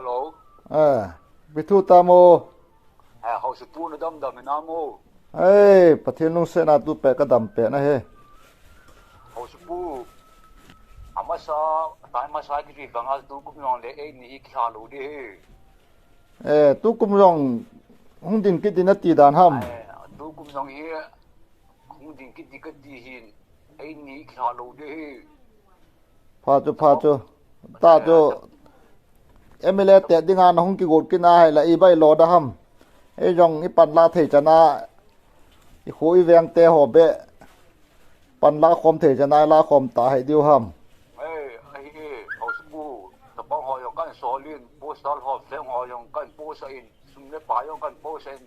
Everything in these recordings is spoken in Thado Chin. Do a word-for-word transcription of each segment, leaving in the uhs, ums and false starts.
Hello. Eh, ipi thu tam o? Eh, Haosapu nadam dam hinam o? Eh, Pathen lungsetna tu pet kadam pet ahi. Haosapu, amasa, atai masa kiti banga tukum jong le eini hi kilha lou ding ahi. Eh, tukum jong hung ding kit ding nati dan ham? Eh, tukum jong hi hung ding kit ding kati hin, eini kilha lou ding ahi. Pha chu, pha chu. Ta chu, M L A te dinga nahung kigot kit na ahile, ibai lo da ham? Ei jong ipan la thei chana, ikho iveng te ho be, pan la khom thei chana, la khom ta hih diu ham? Ei, ahi e, Haosapu, chapang ho jong kan sol in, poster ho, flag ho jong kan post in, sum le pai jong kan post in,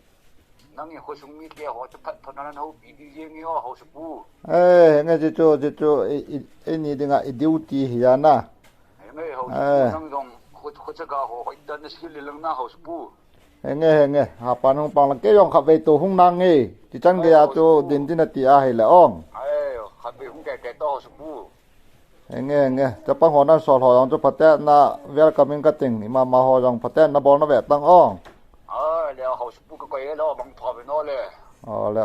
nangin khosung mite ho chu phat phat nan houpi ding jeng e o, Haosapu. Eh, nge chu chu, chu chu, i, i, eini dinga i duty hi a na. Henge, Haosapu, eh, nang jong kho, khochaga ho, hoitah in na sil le lang na, Haosapu. Henge, henge, hapan hung pang lang, kei jong khatvei tou hung nange. Ti chan gei a chu, Haosapu, din din ati ahile ong. Ai, khatvei hung kei kei to, Haosapu. Henge, henge. Chapang ho nan sol ho jong chu phaten na welcome in kating. Ima ma ho jong phaten na bol na ve tang ong. A, le Haosapu ka koi le bang tho ve no le. O le.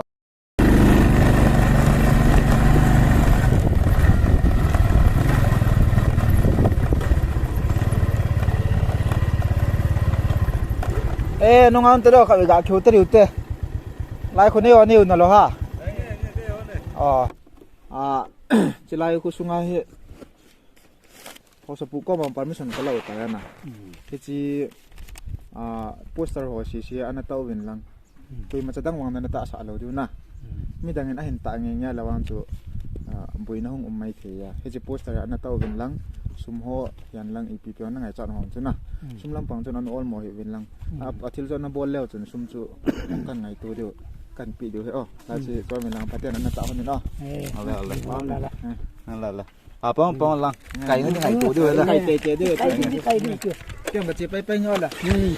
Eh, nung ang tero ka ga kiu tero te. Lai khu ne o ne u na lo ha. O. A, chilai khu sunga hi. Haosapu koma permission ka lo ta ya na. Mm. Hichi, a, poster ho sese ana tao uvin lang. Mm. Koima cha dang vang na na tahsa lou diu na. Mm. Midang in ahin tah nge nge la vang chu, a, boina hung um mai thei a. Hichi poster ana tao uvin lang. Sum ho hihen lang ipi pi na ngaichat ho chu na. Mm. Sum lampang chun ana olmo hih uvin lang. Mm. A, a thil chu ana bol leu chun sum chu kan ngaito diu. Kan pe diu ahi o. Hichi, mm, chu uvin lang phaten ana tah hon in o. Eh, ale, ale. Ale, ale. Eh. Ale, ale. A, pang, pang lang. Kai na ding ai tu diu la. Kai te te diu. Kai ding, kai ding chu. Kei ma che pai pai nyo la. Hmm.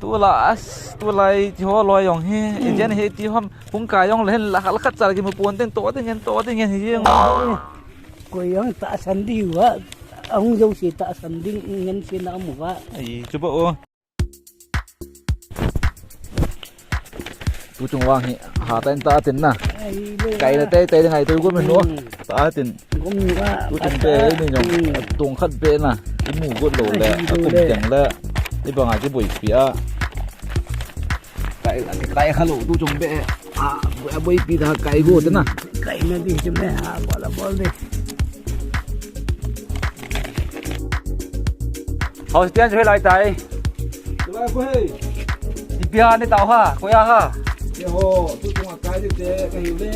Tu la as, tu lai ti ho loi jong hi. Hmm. Ejen hi ti hom, hung kai jong le hen la, la khat chal ki mu pon teng to ding ngen, to ding ngen hi jeng. Koi jong tahsan diu a. Ahung jouse tahsan ding ngen se na mu va. Ai, chu ba o. Tu chung vang hi, ha ta in ta tin na. Ai, le. Kai le tei, tei le ngai tu gum nu. Hmm. Ta tin. Gum nu a. Tu chung ta, te ni jong. Hmm. Tung khat be na. I mu got lou le. Ai, a kum le. Teng le. I banga ki boipi a. Kai, kai kha lou tu chung be. A, a boipi da kai got na. Kai na di chung le. A, bol a bol de. Hou, Setian, chu hilai tai. Hilai ko hei. Ipi a ni tao ha, koi a ha. Keiho, tu chunga kai ding te, ka hiu le.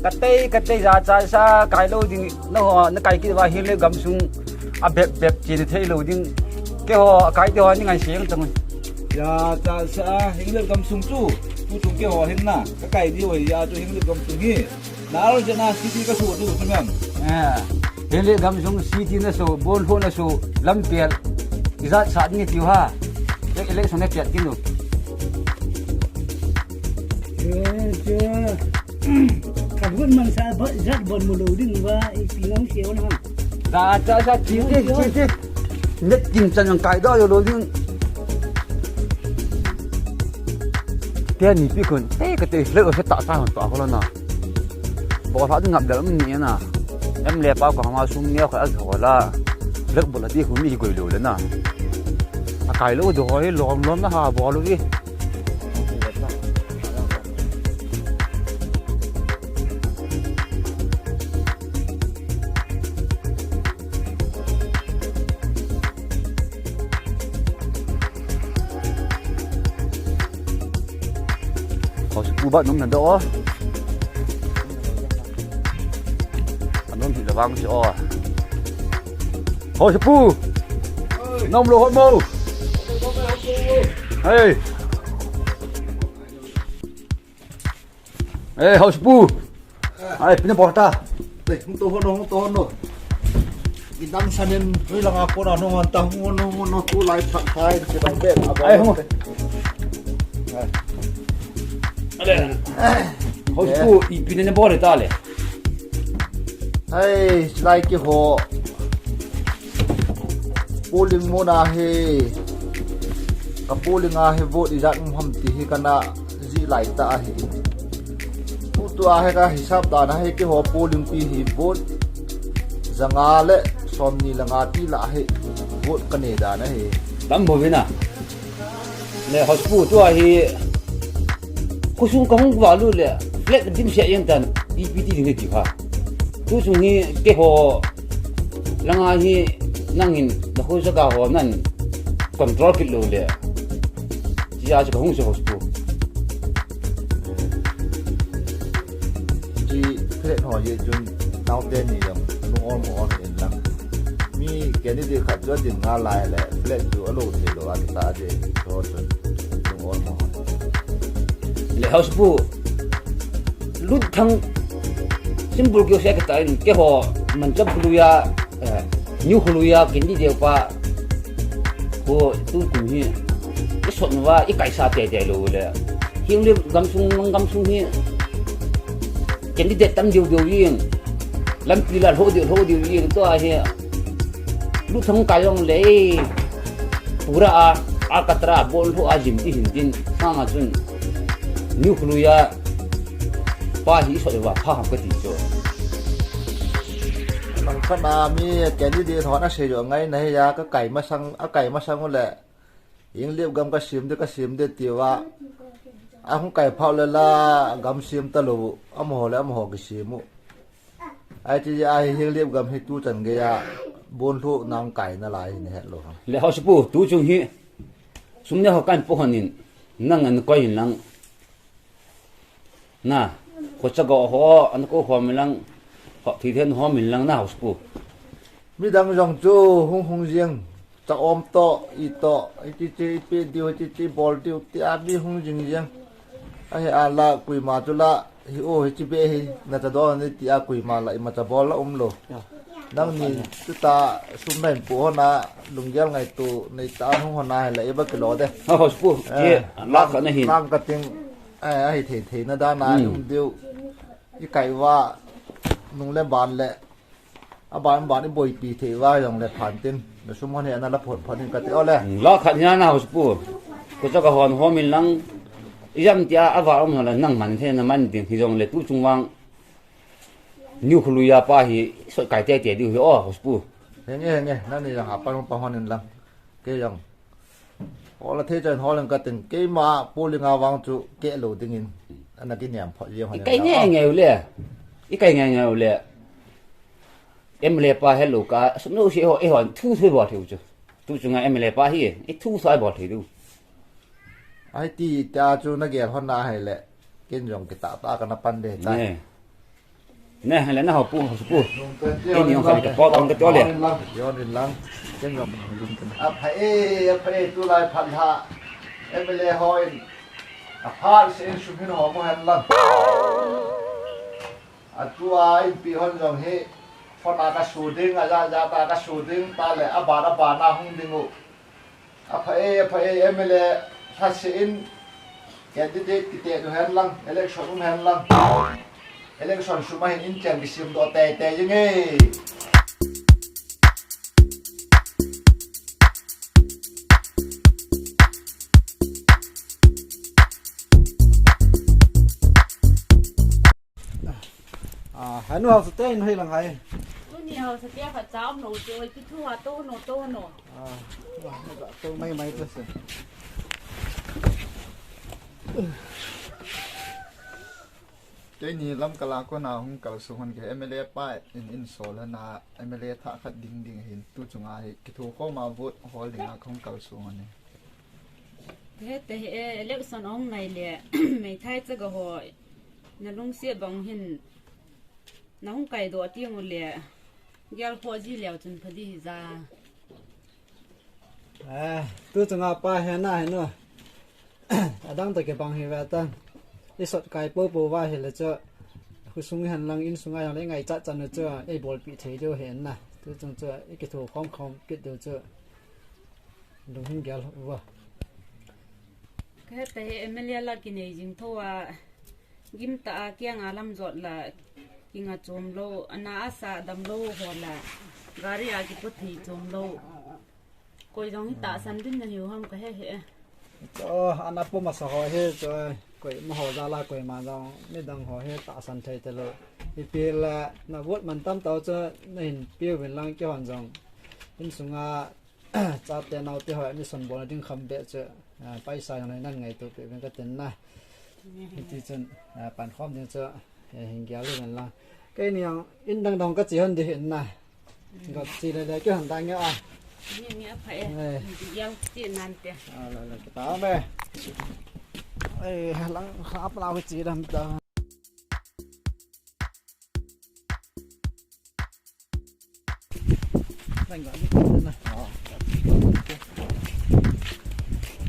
Ka tei, ka tei ja cha sa, kai lou ding, na ho, na kai kit uva Henglep gamsung, a bep bep chi ni thei lou ding. Keiho, kai te ho, ni ngai se ang chang. Ja cha sa, Henglep gamsung chu, tu chung keiho hin na, ka kai diu ja chu Henglep gamsung hi. Nal jana city ka su tu tu ngam. Eh. Henglep gamsung city na su, bon ho na su, lam pel. Ijat sa ni tiu ha. Ele, ele sone piat kinu. Che, che. Ka gun man sa ba, jat bon mu lou ding ba, i pi ngam se on ha. Da, da, da, chi, chi, chi, chi. Net kin chan yang kai da yo lou ding. Te ni pi kun, te ka te le o se ta sa hon ta ko la na. Bol ha ding ngap dal um ni na. Em le pa ko ma sum ni ko al ko la. Lek bol di hu mi goi lo le na. A kai lo do hoi lom lom na ha bol u i. Hou, Haosapu ba nom na do. Anom hi la vang si o. Haosapu. Nom lo hot mo. Hey. Eh, Haosapu. Ai, pina bol ta. Dei, hung to hono, hung to hono. Kidang sanin, tui langa kona no ngan ta, hung no, hung no, tu lai phat thai, kidang be, a bol. Ai, hung. Ai. Ale. Haosapu, ipi na bol ta le. Ai, lai keiho. Polling muna hi, ka polling a hi vote ijat um ham ti hi kana jih lai ta ahi. Tutua hi ka hisap dan a hi keiho polling pi hi vote janga le somni le nga ti lah hi vote ka nei dan ahi. Tam bo vina. Le hospital tua hi khosung ka hung valut le flat dimset jeng tan ipi ti ding ti kha. Tu chung hi keiho langa hi nangin na khu jaga ho nan control kit lou le. Chia chu ka hung chu hospital. Chi flat ho ye chun naote ni jong lung ol mo ol in lang. Mi candidate khat chu ading ngal lai le flat chu alo thei lou a kita je. Chu chu lung ol mo. Le hospital. Lut thang simple kyo se kita in keiho Mancham khuluya, eh, New khuluya candidate pa ko tu kum hi i sot uva i kaisa teitei lou le. Hing le gamsung, gamsung hi candidate tam deu deu jeng. Lampi la lho deu, lho deu jeng tua hi. Lut thang kai jong le. Pura a, a katra bol lho a jim ti hin tin. Sanga chun. New khuluya pa hi i sot uva pha ham ka ti chu. Nang khat na mi candidate ho na sei jo ngai na hi ya ka kai masang, a kai masang u le. Ing lip gam ka sim de, ka sim de ti uva. A hung kai phau le la gam sim ta lou. Amaho le amaho ki sim u. Ai ti a hi hing lip gam hi tu chan gei a. Bon lhu nang kai na lai ni het lou. Le hospital tu chung hi. Sum ne ho kan po hon in. Nang an koi in lang. Na, khocha go ho, an ko ho min lang, ho thi then ho min lang na hospital. Midang jong chu hung hung jeng, cha om to, i to, i ti ti, i pe diu, i ti ti, bol diu, ti a mi hung jing jeng. A hi a la, koima chu la, hi o, hi chi be hi, na cha do ni ti a koima la, i ma cha bol la um lou. Ya. Nangni tuta sum na hin pu hona, lunggel ngaitu, nei ta hung hona hi la, i ba kilo de. Ha, hospital, Eh, ti, la kha na hin. Lang ka ting, eh, a hi thei thei na da na, Hmm. um diu. I kai uva, nung le ban le, a ban ban i boipi thei uva jong le phan tin, na sum hon hi ana la phon phon in ka ti o le. Hmm, la khat hi na na hospital. Ko cha ka hon hom in lang, i jam tia a va um na la nang man the na man ding hi jong le tu chung vang. New khuluya pa hi sot kai teitei diu hi o hospital. Henge, henge, nani jong a pa hon pa hon in lang. Ke jong. Hola thei chan holang ka ting. Keima polling a vang chu ke lou ding in. Ana ki niam pho jeng hon. I kai nge nge u le. I kai nge nge u le. M L A pa hello ka. Sum no si ho, e hon thu thu bol thei chu. Tu chunga M L A pa hi. I thu thu bol thei diu. Ai ti ta chu na gel hon na hai le. Ken jong ki ta ta ka na pan de ta. Ne. Ne, le na ho pu, ho pu. Kei ni ong kha ka po tong ka to le. Yon rin lang. Ken jong. A pha e, a pha e, tu lai phan ha. M L A ho in. A pha se in sum hin ho mo hen lang. A tu a in pi hon jong hi. Phone a ka su ding, a ja ja ta ka su ding, ta le a ba a ba na hung ding u. A pha e, a pha e, M L A lhase in candidate kiti u hen lang, election um hen lang. Election sum a hin in chang kisim doh teitei jing e. Ah, hanu hausa te in hoi lang hai. Tuni hausa te kha cham no chu, oi, pi thu a to no, to no. Ah, to mai mai te se. Keini lam kala kona hung kalsong hon ke M L A pa in in sol hana M L A thah khat ding ding hin tu chunga hi kithu khoma vote hol dinga hung kalsong hon e. He te he election ong ngai le, meithai chaga ho, na lungset bang hin, na hung kaidoh teng u le, gel kho ji leu chun pha di hi ja. Eh, tu chunga pa he na he no. Adang to kibang hi ve ta. I sot kai popo va hi le chu. Khosung hen lang insung a jong le ngai chat chan u chu. Ei bolpi thei diu hen na. Tu chung chu i kithu khom khom kit diu chu. Lung hin gel uva. Ka heta hi M L A la kinei jing tho a, gim ta a kiang a lam jot la, kinga chom lou, ana a sa dam lou ho la, gari a kipu thei chom lou. Koi jong hi tahsan din nahiu ham kahe hih e. Chu, ana puma sa ho hi chu, koima ho jal a koima jong midang ho hi tahsan thei talou. Ipi le na vote man tam tau chu nahin peuvin lang keihon jong insunga chate naote ho admission bolna ding kham beh chu, ah, paisa jong nahin ngaito peh uvin katin na. Hiti chun, ah, pankhom ding chu, eh, hin gel uvin lang. Keini jong in dang dang kache hon ding ahin na. Kache lele kei hon dang nge a. Nge nge apha e. Eh. Nge che nante. Ah, la la, kipa me. Eh, lang khap la che dam dam.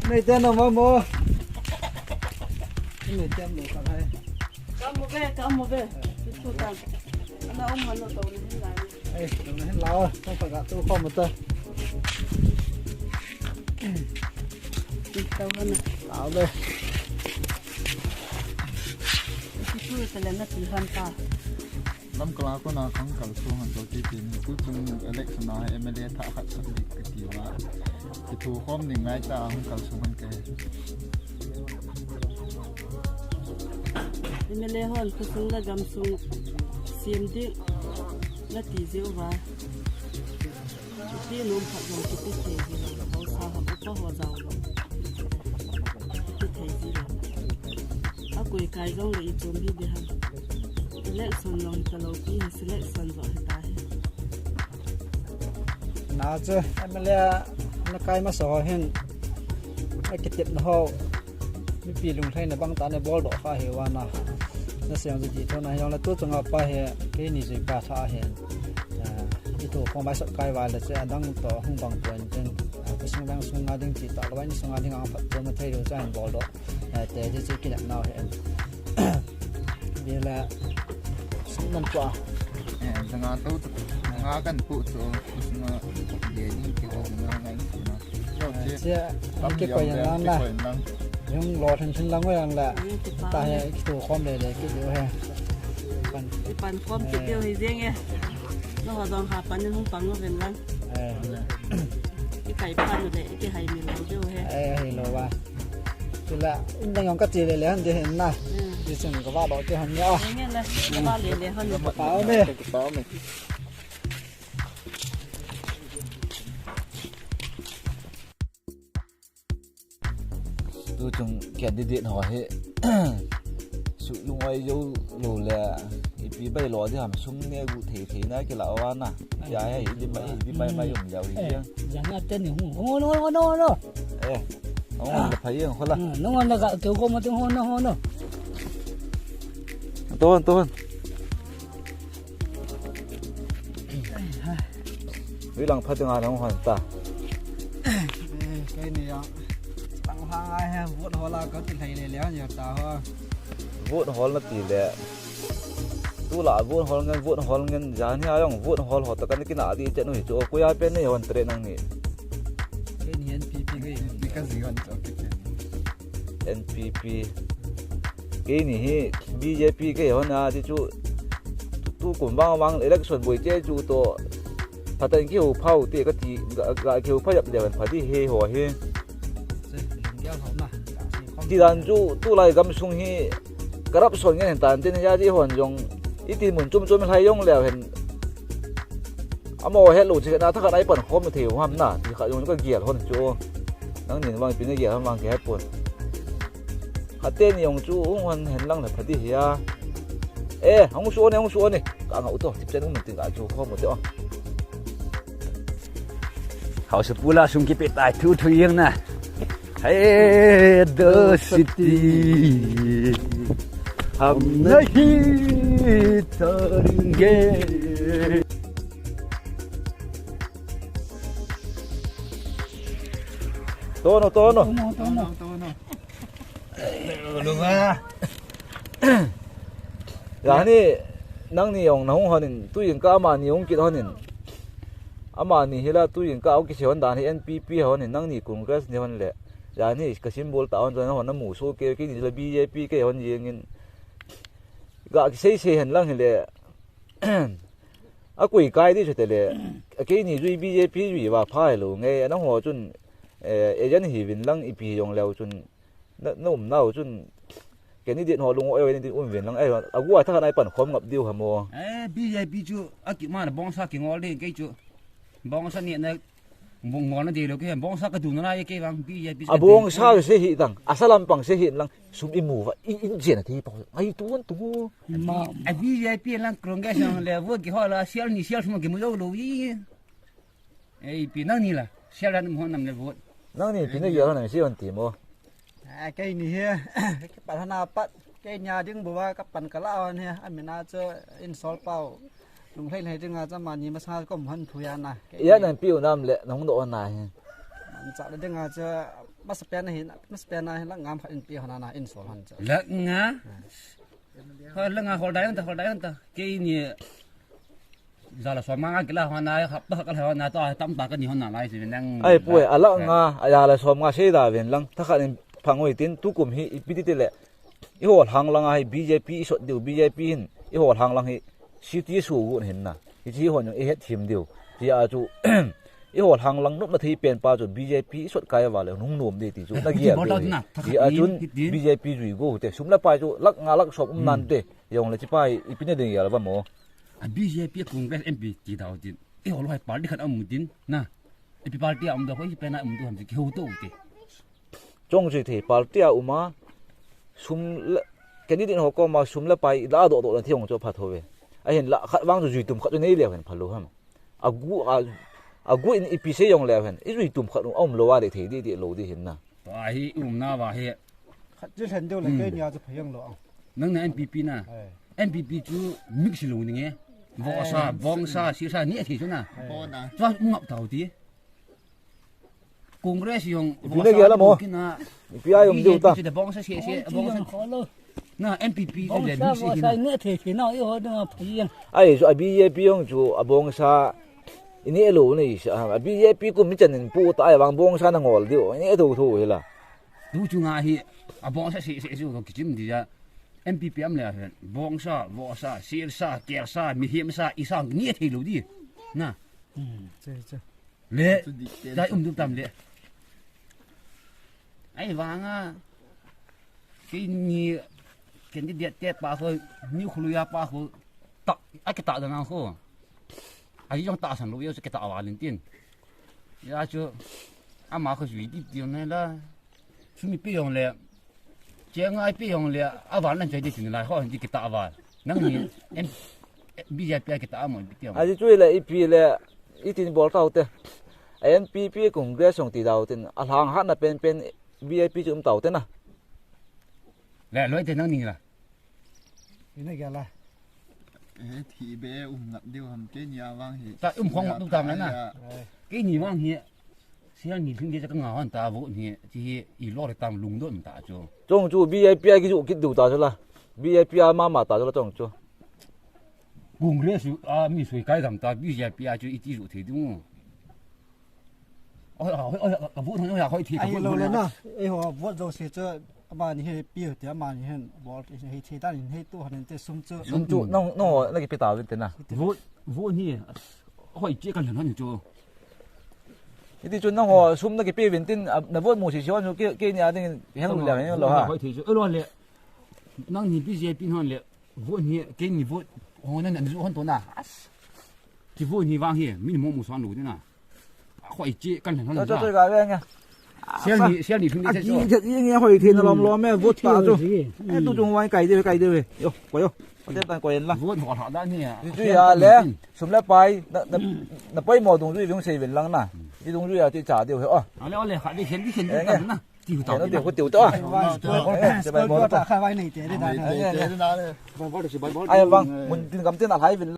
Nei te no mamo. Nei te no ka hai. Kamu ve, kamu ve. Chu chu ta. Ana um hanu to ni hin lai. Ai, to ni hin lao. Tong pa ga tu ko mo ta. Tau hanu. Lao ve. Chu chu ta le na ti han ta. Lamka a kona hung kalsong hon chu ti tin, tuchung election a M L A thah khat khat dik kati uva. Kithokhom ding ngai ta hung kalsong hon kahi. M L A hon khosung le gamsung sem ding nati jeh uva. Kiti nom khat jong kiti thei ji lou, haosa ham upa ho jao lou. Kiti thei ji lou. Akoi kai jong le ichom hi ding ham. Election jong hi talou pi hi selection jong hi ta hi. Na chu M L A na kai masa ho hin akitepna ho. Mipi lunglhaina bang tah in bol doh kha hi vana. Na seng ji ti thona hi jong le tu chunga pa hi keini jui pa tha hi. Ah, ithokhom vai sot kai vai le che adang to hung bang pon ten. Ah, khosung veng sunga ding ti talou vai ni sunga ding ang phat to na thei lou cha hin bol doh. Ah, te ji chu kinep nau hi. Ni le sung man pa. Eh, danga to, danga kan pu to, khosung a le ding ti ho ding ngai na. Chia, tam kikoi jong lang na. Kikoi jong lang. Jong lo thin thin lang jong le. Jong kipah. Ta he, kithokhom le le, kit diu he. Pan. Kipankhom kit diu hi jeng e. Nangho jong ha pan in hung pang uvin lang. Eh. Kikai pan le, kihai mi lou diu he. Eh, hi lou va. Chule, in dang jong kache le le hon ding ahin na. Hmm. Ti chun kava lou te hon nia. Jeng e le, kava le le hon. Pao me. Pao me. Tuchung candidate ho hi, su lung oi jou lou le, ipi bai lo ding ham sum ne gu thei thei na kila vana. Ya he, ipi bai, ipi bai mai um jau hi. Eh, jana te ni hung, hung, hung, hung, hung. Eh, hung, hung, la phai hung, hola. Hmm, nung na ga, keu ko ma ting hung, hung, hung. Ton, ton. Hui lang pha dinga nang hon ta. Eh, keini a. Lang hang ai he, vote hol a kati lhai le le an ya ta ho. Vote hol nati le. Tula vote hol ngen, vote hol ngen, jan hi a jong vote hol ho ta kan kina di chen u hi chu. Koi a pen nei hon tre nangni. Keini N P P kei. N P P ka ji hon chu, okay, okay. N P P. Keini hi B J P kei hon a ti chu tu, tu kum vang vang election boi che chu to. Phat in kihou phau te kati, ga, ga kihou pha yap le van pha di he ho hi. Ti dan chu tulai gamsung hi corruption ngen hen tan tin ya di hon jong iti mun chom chom lhai jong le hen. Amaho het lou cheh na thakhat a ipankhom thei u ham na, ti khat jong ka gel hon chu. Nangnin vang ipi na gel ham vang kihe pon. Khat teni jong chu hung hon hen lang le pha di hi a. Eh, hung su ne, hung su ne. Ka ngah u to, tip chen um ti ka chu khom u te o. Hausa pula sung kipe tai thu thu jeng na. Hey, the city. Hum nahi tarenge. Tono, tono. Tono, tono, tono. Luma. Jani, nangni jong nahung honin, tuin ka amani jong kit honin. Amani hila tuin ka au kisi hon dan hi N P P honin, nangni Congress ni hon le. Jani, ka symbol ta hon, hon namu so ke, kini la B J P ke hon jengin. Ga kisei sei hen lang hile. Akoi kai di chu tele. Keini jui B J P jui va pha hilou nge, nangho chun, eh, agent hiuvin lang ipi jong leu chun, na, na umnau chun, candidate ho lung oi oi ni umvin lang, eh, agu a thakhat a ipan khom ngap diu ham o. Eh, B J P chu, akima na bongsa kingol ding kei chu. Bongsa ni na, bong ngol na dei lou kei, bongsa ka du na lai kei vang, B J P chu. A bongsa se hi tang, a salam pang se hi lang, sum imu va, i, in jen a thi pa, ai tu an tu. Ma. A B J P lang Congress lang le, vote kihola, sial ni sial sum kimu lou lou i. Ei, pi nangni la, sial dan um hon nam le vote. Nangni pi na gel hon nam si hon ti mo. Ah, keini hi, kipan hana pat, keini a ding bou a kapan kala hon hi, amin a chu insol pau. Lunglhai lhai ding a chu amani masa kom hon thu ya na. Keini. Ijat nang piu nam le, nang do na hi. Man cha le ding a chu, masa pen a hi, masa pen a hi, lang ngam khat in pi hon na, insol hon chu. Lang nga? Ah. Ho, lang nga, hol dai hon ta, hol dai hon ta. Keini, Jala som nga kila hon na, hapta kala hon na, to tam ta kani hon na lai si nang. Ai, pue, a lak nga, a jala som nga sei da ven lang, thakhat in phang oi tin, tukum hi, ipi ti ti le. Ihol hang lang a hi B J P isot diu, B J P hin, ihol hang lang hi, city su gun hin na. Hichi hon jong ihet thim diu. Ti a chu, ihol hang lang nop na thei pen pa chu B J P isot kai va le, nung nom di ti chu, na gial diu hi. Ti a chun, B J P jui go te, sum le pai chu, lak nga lak som um nan te, jong le chi pai, ipi na ding gial va mo. A B J P, Congress, M P ti dau tin. Ihol hai party khat a um tin, na. Ipi party a um dau, ipi pen a um dau ham ti, kihou to te. Chong chu thei party a um a, sum le, candidate ho koma sum le pai, la do do na thi jong chu pha tho ve. Ahin la khat vang chu jui tum khat chu nei leu hen pha lou ham. Agu, a, agu in ipi sei jong leu hen. I jui tum khat u a um lou a de thei di di lou di hin na. Tua hi umna va hi. Khat chu lhen deu le keini a chu pha jong lou a. Nang na N P P na. Ai. N P P chu mix lou ni nge. Vosa, ai, bongsa, sirsa ni a thei chu na. Ai. Bona. Tua um ngap tau ti. Congress jong. Ipi na vosa gel a mo. Kina. Ipi a um deu ta. B J P chu de bongsa se se, bongsa. Na N P P chu de mix se na. Bongsa, bongsa ni a thei thei na, i ho ding a pha jeng. Ai, chu a B J P jong chu a bongsa. Ini elo nei sa, a B J P kum mi chan in pu ta ai vang bongsa na ngol diu, ini e tho tho hi la. Tu chu nga hi, a bongsa si, si, si, kichim di ja, M P P am le a hen, bongsa, vosa, sirsa, kersa, mihemsa, isa, ni e thei lou di. Na. Hmm, che, che. Le, chu di ken dai um du tam le. Ai vang a, Keini candidate te pa khu, ni khu lu ya pa khu, ta, a kita da nang khu. A jong ta san lu ya chu kita wa lin tin. Ya chu, ama khu jui di di ne la. Sumi pi jong le. Che ngai pi jong le, a van nan chai di tin la khu, di kita wa. Nang ni, em, B J P a kita mo pi ti mo. A ji chu le, ipi le, itin bol tau te. N P P Congress jong ti dau tin, a lhang hat na pen pen, V I P chu um tau te na. Le, loi te nang ni la. Ina kya la. Eh, thi be um ngap diu ham keini a vang hi. Ta um khong ngap tu tam na. Ai. Keini vang hi. Sial ni thing ge ka nga hon ta vo ni ti hi i lo le tam lung don ta chu. Chong chu V I P a ki ju kit diu ta chu la. V I P a mama ta chu la chong chu. Congress a mi sui kai dam ta B J P a chu i ti ju thei ding. Oi, oi, oi, ka vote hoi, oi, hoi, thei, ka ai, vote, lo le vote na. Na. Ei ho, vote jo se chu, amani he pi te, amani hen, vote, he, he, tan, he, tu, han, te, sum chu. Sum chu, nang, nang, na ki pe ta vin te na. Vote, vote ni, hoi, che kan han chu. Iti chu nang ho, sum na ki pe vin tin, a, na vote mo si si hon chu, ke, keini a ding, hen lo le, hen lo ha. Hoi, thei chu, lo le. Nang ni B J P hon le. Vote ni, keini vote, ho nan an ju hon to na. As. Ki vote ni vang hi, min mo mo san lo ni na. Khoi chi kan han. Cho, cho, cho, ga ve nga. Sial ni, sial ni thung ni. A, che ki cho. Ni, ni hoi thei na lom lom e, vote ta cho. Ki, e, tu chung wai kai de, kai de ve. Yo, ko yo. Ko te tan ko en la. Vote ho ha da ni a. Ju ya le, sum le pai, na, na, na pai mo dung ju vung sei vin lang na. Ji dung ju ya ti cha de he. Oh. Ale, ale, ha di khen, di khen, di khen na. Tiu tau. Tiu, tiu tau. Ai, vang, mun tin gam tin a lai vin.